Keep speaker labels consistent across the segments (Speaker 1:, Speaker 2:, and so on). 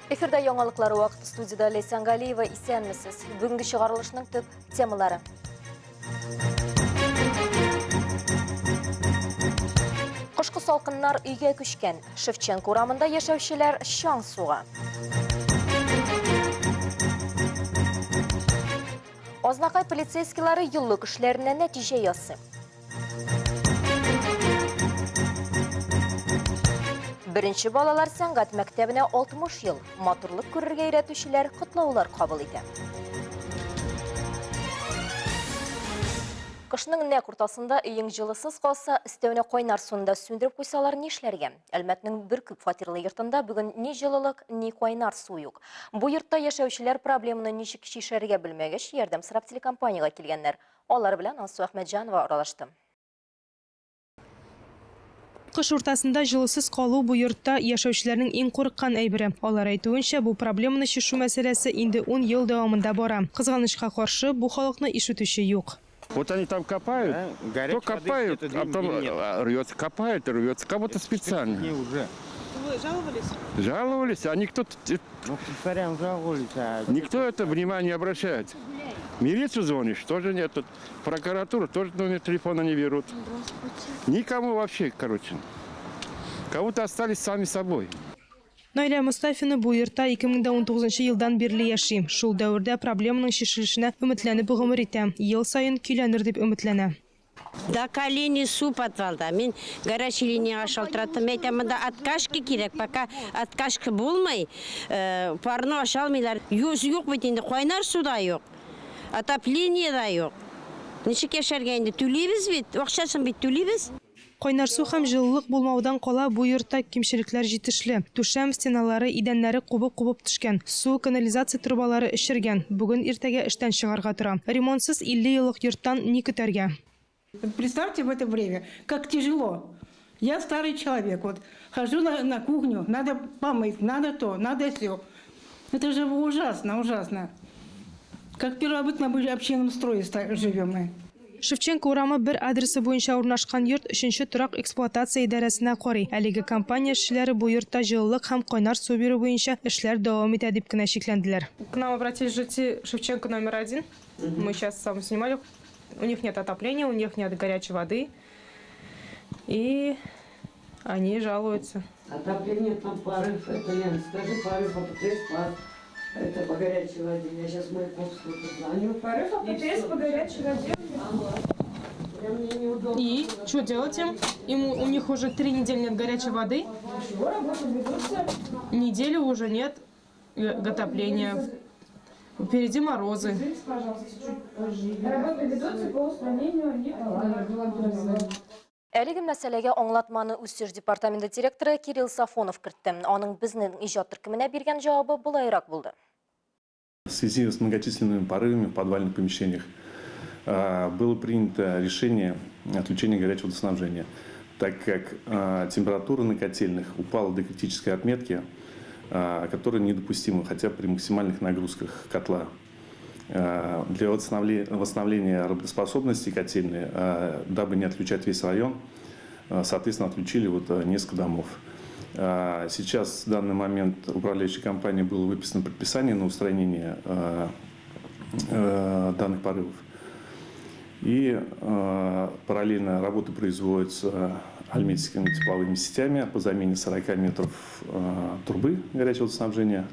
Speaker 1: Эфирда яңалыклар вакыты студиядә Ләйсән Галиева исәнмесез. Бүгенге чыгарылышның төп темалары. Кышкы салкыннар өйгә күчкән. Шевченко урамында яшәүчеләр чаң суга. Азнакай полицейскийлары юллык эшләренә нәтиҗә ясый. Беренче балалар сәнгать мәктәбенә 60 ел. Матурлык күрергә өйрәтүчеләр котлаулар кабул итә. Кышның нәкъ уртасында өең җылысыз калса, өстәвенә кайнар суны да сүндереп куйсалар нишләргә? Әлмәтнең бер күп фатирлы йортында бүген ни җылылык, ни кайнар су юк. Бу йортта яшәүчеләр проблеманы ничек чишәргә белмәгәч, ярдәм сорап телекомпаниягә килгәннәр. Алар белән Алсу Әхмәтҗанова аралашты.
Speaker 2: Кыш уртасында җылысыз калу бу йортта яшәүчеләрнең иң курыккан әйбере. Алар әйтүенчә, бу проблеманы чишү мәсьәләсе инде ун ел дәвамында бара. Кызганычка каршы, бу халыкны ишетүче юк.
Speaker 3: Вот они там копают, то копают, а потом рвется, копают, рвется, как будто специально.
Speaker 2: Вы жаловались?
Speaker 3: Жаловались, а никто...
Speaker 4: Ну, повторяем, жаловались, а...
Speaker 3: Никто это внимание не обращает. Милицию звонишь, тоже нет. Тут прокуратуру тоже номер телефона не берут. Никому вообще, короче. Кого-то остались сами собой.
Speaker 2: Наилә Мостафина бу йортта 2019 елдан бирле яши. Шул дәвердә проблеманың чишелешенә өметләнеп гомер итә. Ел саен көйләнер дип өметләнә.
Speaker 5: До колени су подвалда. Мин горячий линияга шалтыраттым. Әйтәм, монда откашка кирәк. Пока откашка булмый, э, парны ача алмыйлар. Юз юк бит инде, кайнар су да юк. Отопление да юк. Ничек яшәргә инде? Түлибез бит, акчасын бит түлибез.
Speaker 2: Кайнар су һәм җылылык булмаудан кала бу йортта кимчелекләр җитешле. Түшәм, стеналары, идәннәре кубып-кубып төшкән. Су, канализация торбалары эчергән. Бүген-иртәгә эштән чыгарга тора. Ремонтсыз 50 еллык йорттан ни көтәргә?
Speaker 6: Представьте в это время, как тяжело. Я старый человек, вот хожу на, на кухню, надо помыть, надо то, надо все. Это же ужасно, ужасно. Как первобытно мы общинном строе живем мы.
Speaker 2: Шевченко урамы бер адресы буенча урнашкан йорт өченче торак эксплуатация идарәсенә карый. Әлеге компания эшчеләре бу йортта җылылык һәм кайнар су бирү буенча эшләр дәвам итә дип кенә чикләнделәр. К нам обратились жильцы Шевченко номер один. Мы сейчас сам снимали. У них нет отопления, у них нет горячей воды. И они жалуются.
Speaker 7: Отопление там порыв, это, Лен, скажи, порыв АПТС, пар, это по горячей воде. Я сейчас Маяковскую позвоню.
Speaker 2: Порыв АПТС по горячей воде.
Speaker 7: Прям мне неудобно.
Speaker 2: И что делать им? Им, у них уже три недели нет горячей воды.
Speaker 8: Чего работы ведутся?
Speaker 2: Неделю уже нет отопления. Впереди морозы.
Speaker 8: Извините, пожалуйста, чуть позже. Работы ведутся по устранению неполадок.
Speaker 1: Әлеге мәсьәләгә аңлатманы үсеш департаменты директоры Кирилл Сафонов кертте. Аның безнең иҗат төркеменә биргән җавабы болайрак булды.
Speaker 9: В связи с многочисленными порывами в подвальных помещениях было принято решение отключения горячего водоснабжения, так как температура на котельных упала до критической отметки, которая недопустима, хотя при максимальных нагрузках котла. Для восстановления работоспособности котельной, дабы не отключать весь район, соответственно, отключили вот несколько домов. Сейчас, в данный момент, управляющей компанией было выписано предписание на устранение данных порывов. И параллельно работы производятся альметьевскими тепловыми сетями по замене 40 метров трубы горячего водоснабжения.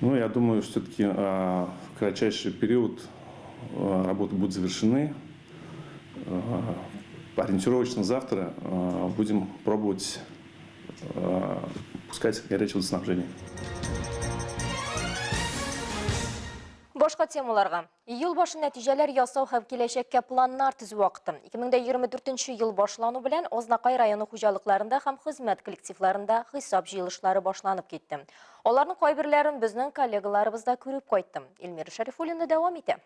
Speaker 9: Ну, я думаю, все-таки в кратчайший период работы будут завершены. Ориентировочно завтра будем пробовать пускать горячее водоснабжение.
Speaker 1: Башка темаларга. Ел башы нәтиҗәләр ясау һәм киләчәккә планнар төзү вакыты. 2024 ел башлану белән Азнакай районы хуҗалыкларында һәм хезмәт коллективларында хисап җыелышлары башланып китте. Аларның кайберләрен безнең коллегаларыбыз да күреп кайтты. Эльмира Шәрифуллина дәвам итә.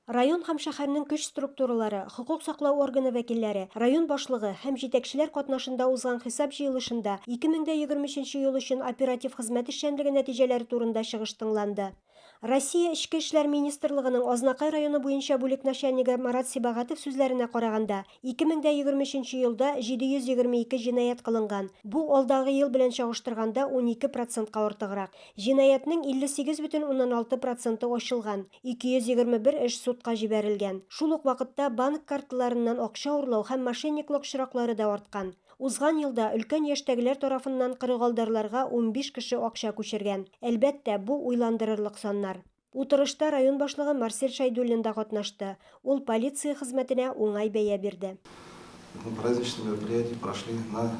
Speaker 10: Район һәм шәһәрнең көч структуралары, хокук саклау органы вәкилләре, район башлыгы һәм җитәкчеләр катнашында узган хисап җыелышында 2023 ел өчен оператив хезмәт эшчәнлеге нәтиҗәләре турында чыгыш тыңланды. Россия Эчке эшләр министрлыгының Азнакай районы буенча бүлек начальнигы Марат Сибагатов сүзләренә караганда, 2023 нче елда 722 җинаять кылынган, бу алдагы ел белән чагыштырганда 12 процентка артыграк. Җинаятьнең 58,6 проценты ачылган, 221 эш судка җибәрелгән. Шул ук вакытта банк карталарыннан акча урлау һәм мошенниклык очраклары да арткан. Узган елда өлкән яшьтәгеләр тарафыннан кырыгалдарларга 15 кеше акча күчергән. Әлбәттә, бу уйландырырлык саннар. Утырышта район башлыгы Марсель Шәйдуллин да катнашты. Ул полиция хезмәтенә уңай бәя бирде.
Speaker 11: Мы праздничные мероприятия прошли на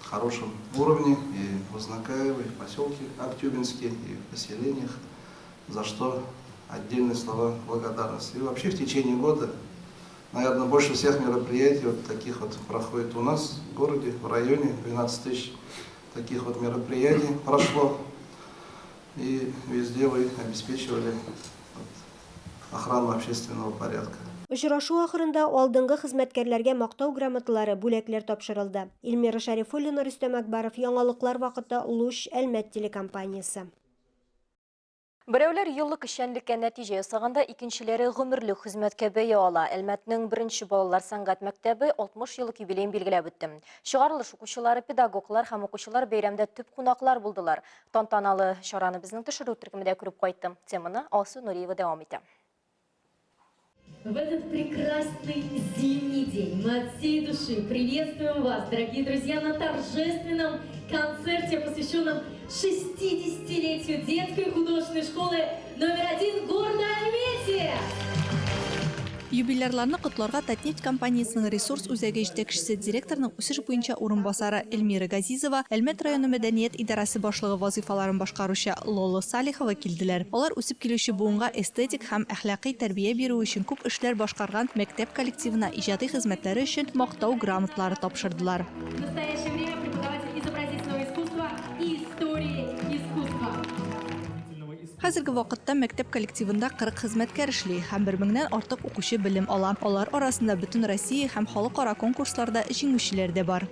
Speaker 11: хорошем уровне и в Азнакаево, и в поселке Актюбинске, и в поселениях, за что отдельные слова благодарности. И вообще в течение года Наверное, больше всех мероприятий вот таких вот проходит у нас в городе, в районе. 12 тысяч таких вот мероприятий прошло. И везде вы обеспечивали вот, охрану общественного порядка.
Speaker 10: Очрашу ахырында алдынгы хезмәткәрләргә мактау грамоталары, бүләкләр тапшырылды. Эльмира Шәрифуллина, Рөстәм Әкбаров, Яңалыклар вакыты, Луч, Әлмәт телекомпаниясе.
Speaker 1: Берәүләр еллык эшчәнлеккә нәтиҗә ясаганда, икенчеләре гомерлек хезмәткә бәя ала. Әлмәтнең беренче балалар сәнгать мәктәбе 60 еллык юбилеен билгеләп үтте. Чыгарылыш укучылары, педагоглар һәм укучылар бәйрәмдә төп кунаклар булдылар. Тантаналы чараны безнең төшерү төркеме дә күреп кайтты. Теманы Алсу Нуриева дәвам итә.
Speaker 12: В этот прекрасный зимний день мы от всей души приветствуем вас, дорогие друзья, на торжественном концерте, посвященном 60-летию детской художественной школы номер один города Альметьев.
Speaker 13: Юбилярларны котларга Татнефть компаниясенең ресурс үзәге җитәкчесе, директорның үсеш буенча урынбасары Эльмира Газизова, Әлмәт районы мәдәният идарәсе башлыгы вазыйфаларын башкаручы Лола Салихова килделәр. Алар үсеп килүче буынга эстетик һәм әхлакый тәрбия бирү өчен күп эшләр башкарган мәктәп коллективына иҗади хезмәтләре өчен Мактау грамоталары тапшырдылар.
Speaker 12: В настоящее время преподаватель изобразительного искусства и истории искусства.
Speaker 13: Хәзерге вакытта мәктәп коллективында 40 хезмәткәр эшли һәм бер меңнән артык укучы белем ала. Алар арасында Бөтенроссия һәм халыкара конкурсларда җиңүчеләр дә бар.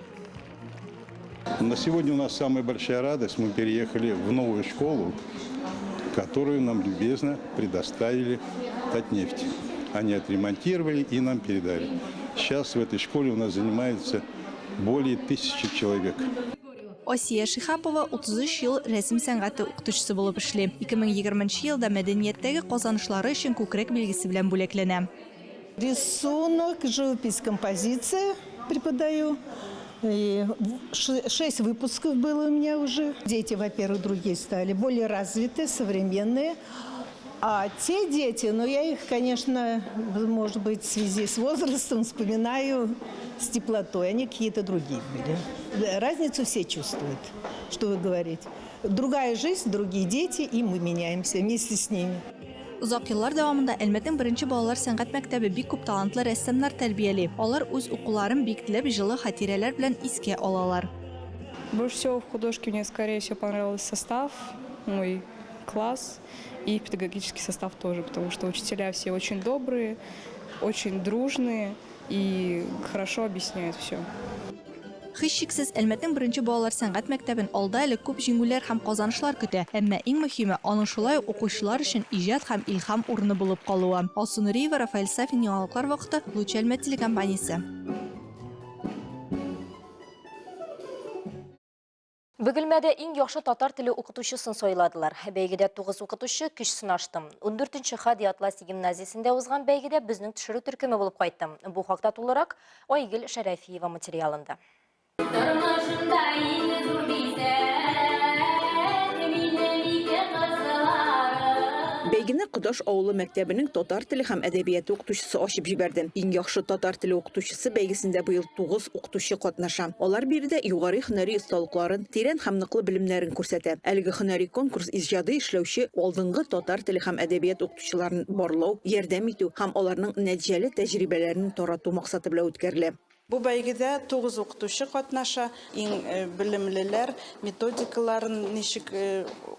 Speaker 14: На сегодня у нас самая большая радость. Мы переехали в новую школу, которую нам любезно предоставили Татнефть. Они отремонтировали и нам передали. Сейчас в этой школе у нас занимается более тысячи человек.
Speaker 13: Асия Шиһапова 33 ел рәсем сәнгате укытучысы булып эшли. 2020 нчы елда мәдәнияттәге казанышлары өчен күкрәк билгесе белән бүләкләнә.
Speaker 15: Рисунок, живопись, композиция преподаю. И шесть выпусков было у меня уже. Дети, во-первых, другие стали, более развитые, современные. А те дети, ну я их, конечно, может быть, в связи с возрастом вспоминаю с теплотой. Они какие-то другие были. Разницу все чувствуют, что вы говорите. Другая жизнь, другие дети, и мы меняемся вместе с ними.
Speaker 13: Озак еллар дәвамында Әлмәтнең беренче балалар сәнгать мәктәбе бик күп талантлы рәссамнар тәрбияли. Алар үз укуларын бик теләп җылы хатирәләр белән искә алалар.
Speaker 8: Больше всего в художке мне, скорее всего, понравился состав, мой класс и педагогический состав тоже, потому что учителя все очень добрые, очень дружные и хорошо объясняют все.
Speaker 13: Һичшиксез, Әлмәтнең беренче балалар сәнгать мәктәбен алда әле күп җиңүләр һәм казанышлар көтә. Әмма иң мөһиме, аның шулай ук укучылар өчен иҗат һәм илһам урыны булып калуы. Алсу Нуриева, Рафаэль Сафин, Яңалыклар вакыты, Луч Әлмәт телекомпаниясе.
Speaker 1: Бөгелмәдә иң яхшы татар теле укытучысын сайладылар. Бәйгедә 9 укытучы көч сынашты. 14 Хади Атласи гимназиясендә узган бәйгедә безнең төшерү төркеме булып кайтты. Бу хакта тулырак Айгөл Шәрәфиева материалында.
Speaker 12: Тормышымда иң зур бизәк минем ике кызларым.
Speaker 16: Бәйгене Кодаш авылы мәктәбенең татар теле һәм әдәбияты укытучысы ачып җибәрде. Иң яхшы татар теле укытучысы бәйгесендә быел 9 укытучы катнаша. Алар биредә югары һөнәри осталыкларын, тирән һәм ныклы белемнәрен күрсәтә. Әлеге һөнәри конкурс иҗади эшләүче алдынгы татар теле һәм әдәбият укытучыларын барлау, ярдәм итү һәм аларның нәтиҗәле тәҗрибәләрен тарату максаты белән үткәрелә.
Speaker 17: Бу бәйгедә 9 укытучы катнаша. Иң белемлеләр методикаларын ничек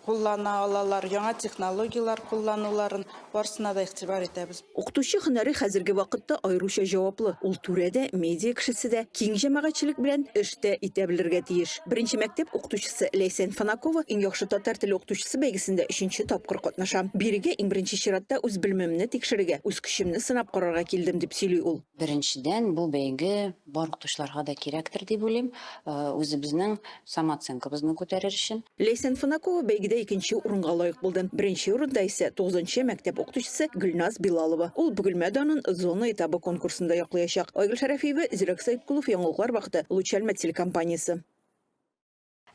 Speaker 17: куллана алалар, яңа технологияләр куллануларын, барысына да игътибар итәбез.
Speaker 16: Укытучы һөнәре хәзерге вакытта аеруча җаваплы. Ул түрә дә, медиа кешесе дә, киң җәмәгатьчелек белән эш тә итә белергә тиеш. Беренче мәктәп укытучысы Ләйсән Фанакова Иң яхшы татар теле укытучысы бәйгесендә өченче тапкыр катнаша. Бирегә иң беренче чиратта үз белемемне тикшерергә, үз көчемне сынап карарга килдем, дип сөйли ул.
Speaker 18: Беренчедән, бу бәйге бар укытучыларга да кирәктер дип уйлыйм, үзебезнең самооценкабызны күтәрер өчен.
Speaker 16: Ләйсән Фанакова бәйгедә икенче урынга лаек булды. Беренче урында исә тугызынчы мәктәп укытучысы Гөлназ Билалова. Ул Бөгелмә данын зона этабы конкурсында яклаячак. Айгөл Шәрәфиева, Зирәк Сәеткулов, Яңалыклар вакыты, Луч Әлмәт телекомпаниясе.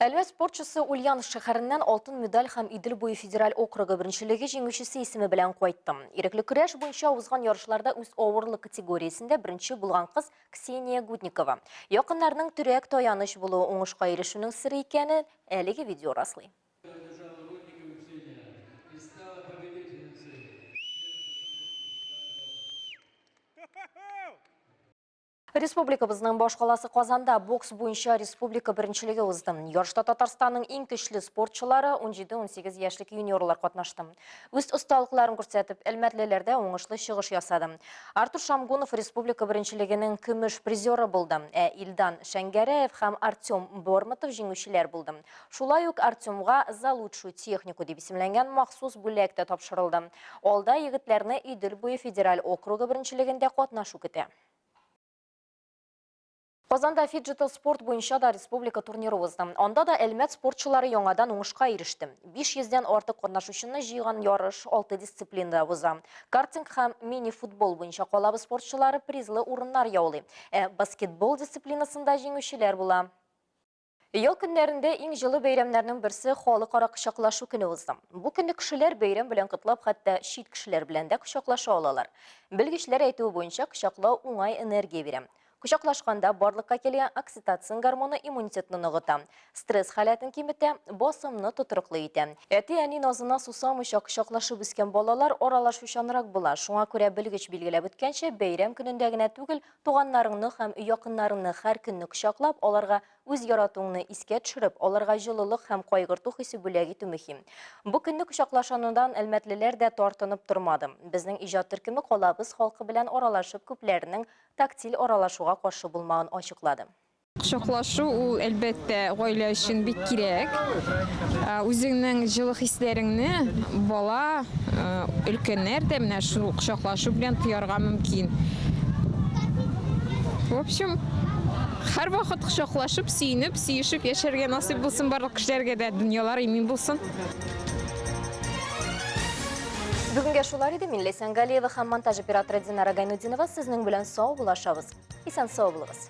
Speaker 1: Әлмәт спортчысы Ульяновск шәһәреннән алтын медаль һәм Идел буе федераль округы беренчелеге җиңүчесе исеме белән кайтты. Ирекле көрәш буенча узган ярышларда үз авырлык категориясендә беренче булган кыз Ксения Гудникова. Якыннарның терәк таяныч булуы уңышка ирешүнең сере икәнен әлеге видео раслый. Республикабызның башкаласы Казанда бокс буенча республика беренчелеге узды. Ярышта Татарстанның иң көчле спортчылары 17-18 яшьлек юниорлар катнашты. Үз осталыкларын күрсәтеп, әлмәтлеләр дә уңышлы чыгыш ясады. Артур Шамгунов республика беренчелегенең көмеш призеры булды, ә Илдан Шәңгәрәев һәм Артем Бормотов җиңүчеләр булды. Шулай ук Артемга За лучшую технику дип исемләнгән махсус бүләк тә тапшырылды. Алда егетләрне Идел буе федераль округы беренчелегендә катнашу көтә. Казанда фиджитал спорт буенча да республика турниры узды. Анда да Әлмәт спортчылары яңадан уңышка иреште. 500 дән артык катнашучыны җыйган ярыш 6 дисциплинада уза. Картинг һәм мини-футбол буенча калабыз спортчылары призлы урыннар яулый. Ә баскетбол дисциплинасында җиңүчеләр була. Ял көннәрендә иң җылы бәйрәмнәрнең берсе Халыкара кочаклашу көне узды. Бу көнне кешеләр бәйрәм белән котлап, хәтта чит кешеләр белән дә кочаклаша алалар. Белгечләр әйтүе буенча, кочаклау уңай энергия бирә. Кочаклашканда барлыкка килгән окситоцин гормоны иммунитетны ныгыта, стресс халәтен киметә, басымны тотрыклы итә. Әти-әни назына сусамыйча кочаклашып үскән балалар аралашучанрак була. Шуңа күрә белгеч билгеләп үткәнчә, бәйрәм көнендә генә түгел, туганнарыңны һәм якыннарыңны һәр көнне кочаклап, аларга Үз яратуыңны искә төшереп, аларга җылылык һәм кайгырту хисе бүләк итү мөһим. Бу көнне кочаклашанудан әлмәтлеләр дә тартынып тормады. Безнең иҗат төркеме калабыз халкы белән аралашып күпләренең тактиль аралашуга каршы булмавын ачыклады.
Speaker 19: Кочаклашу ул, әлбәттә, гаилә өчен бик кирәк. Үзеңнең җылы хисләреңне бала, өлкәннәр дә менә шул кочаклашу белән тоярга мөмкин. В общем, һәрвакыт кочаклашып, сөенеп, сөешеп яшәргә насыйп булсын барлык кешеләргә дә, дөньялар имин булсын.
Speaker 1: Бүгенгә шулар иде. Мин Ләйсән Галиева һәм монтаж операторы Динара Гайнутдинова сезнең белән сау булашабыз. Исән сау булыгыз.